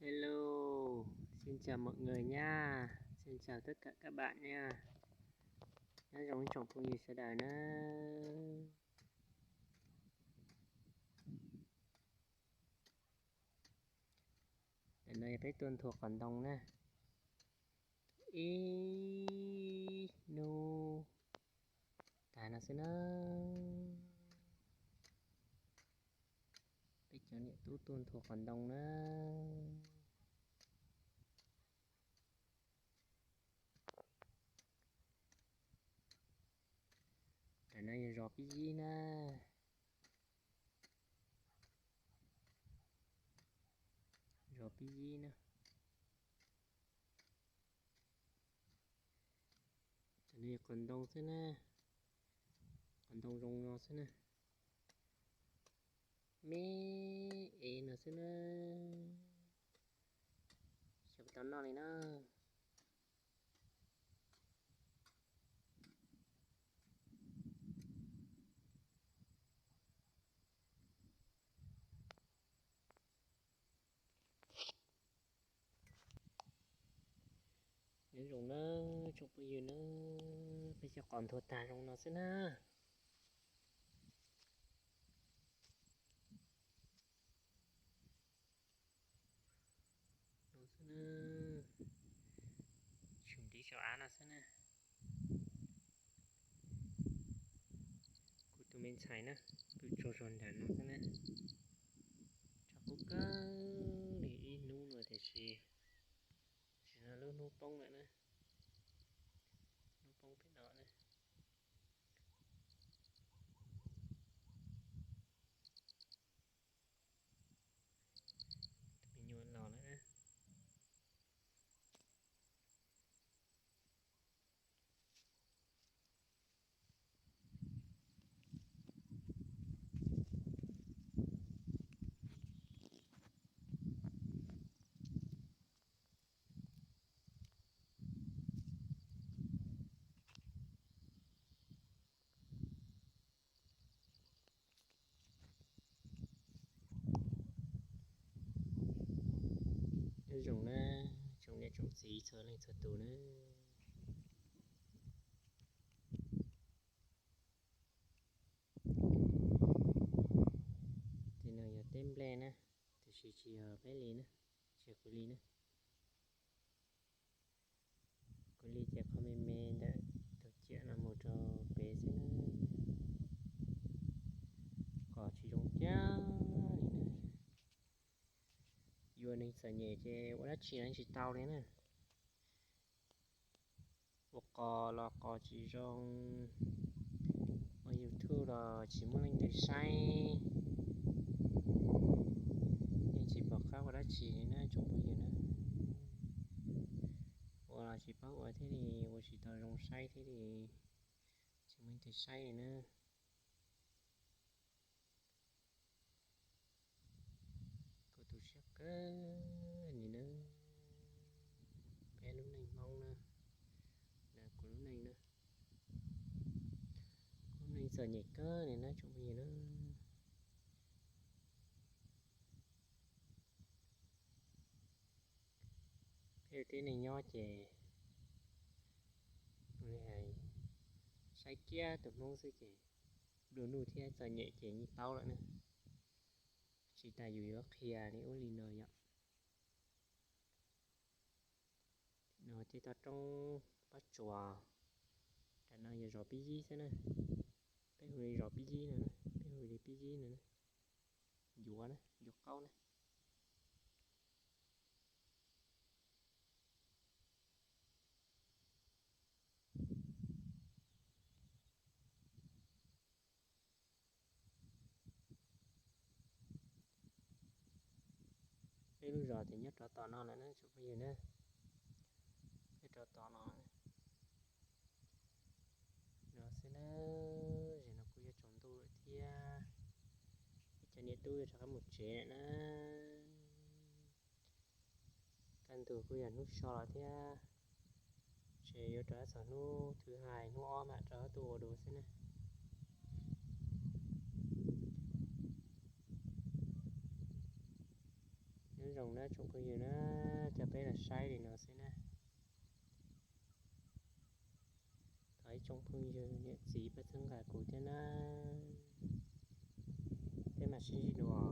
Hello, xin chào mọi người nha. Xin chào tất cả các bạn nha. Nyob zoo ib tsoom phooj ywg sawv daws na. Ntawm no yog peb tuaj nthua qos ntoo na. Ib hnub tag no xwb na. Peb cov niam tub tuaj nthua qos ntoo na. Ntawm no yog zos Pib Yib na. Zos Pib Yib na. Ntawm no yog qos ntoo xwb na. Qos ntoo zoo no xwb na. Me es no xwb na. Xyov puas tau noj li na. Nyob zoo na tsoom phooj ywg na, peb cov qos nthua tag zoo no xwb na. Zoo xwb na, tshwm ntiv saum av no xwb na. Kuv tus me ntxhais na, pw tsaug zog nram no xwb na. Tshav kub kawg li ib hnub no tiam sis, tam sim no lub hnub poob lawm na. Hnub poob pem no na. Tus me nyuam los lawm na. Nyob zoo na tsoom niam tsoom txiv txhua leej txhua tus na. Tim no yog teb nplej na, tiam sis tsis yog peb li na, tsis yog kuv li na. Kuv li ces qhov me me ntawm tus ciam no mus rau pem xwb na. Qos tsis zoo kiag li na. Yuav neeg txom nyem ces ua dab tsi los tsis tau li na. Ua qos los qos tsis zoo, ua YouTube los tsis muaj leej twg saib, yeej tsis pom qab ua dab tsi li na tsoom phooj ywg na. Ua los tsis paub ua thiab li, ua tsis tau zoo saib thiab li, tsis muaj leej twg saib li na. Kuv tu siab kawg li na. Peb lub neej Hmoob na, kuv lub neej na, kuv lub neej txom nyem kawg li na tsoom phooj ywg na. Peb ua tib neeg nyob ces saib kiag tus Hmoob xwb ces nplua nuj thiab txom nyem ces yeej paub lawm na. Tsis tas yus yuav qhia li ub li no yom. No tej toj roob pob tsuas, tam no yog zos Pib Yib xwb na. Peb hu li zos Pib Yib no, peb hu li Pib Yib no, yuav na, yuav qaub na. Peb lub zos ces nyob rov tom no lawm na tsoom phooj ywg na. Nyob rov tom no, no xwb na. Zem no kuj yuav tsaus ntuj lawm thiab, peb cov niam tub yuav rov qab mus tsev lawm na. Kaj ntug kuj yog hnub so los thiab, ces yuav rov qab txog hnub thứ hai hnub ob mam rov qab tuaj ua dua xwb na. Nyob Zoo na tsoom phooj ywg na, coj peb los saib li no xwb na. Thov ib tsoom phooj ywg niam txiv pab txhawb nqa kuv thiab na. Peb mam sib ntsib dua.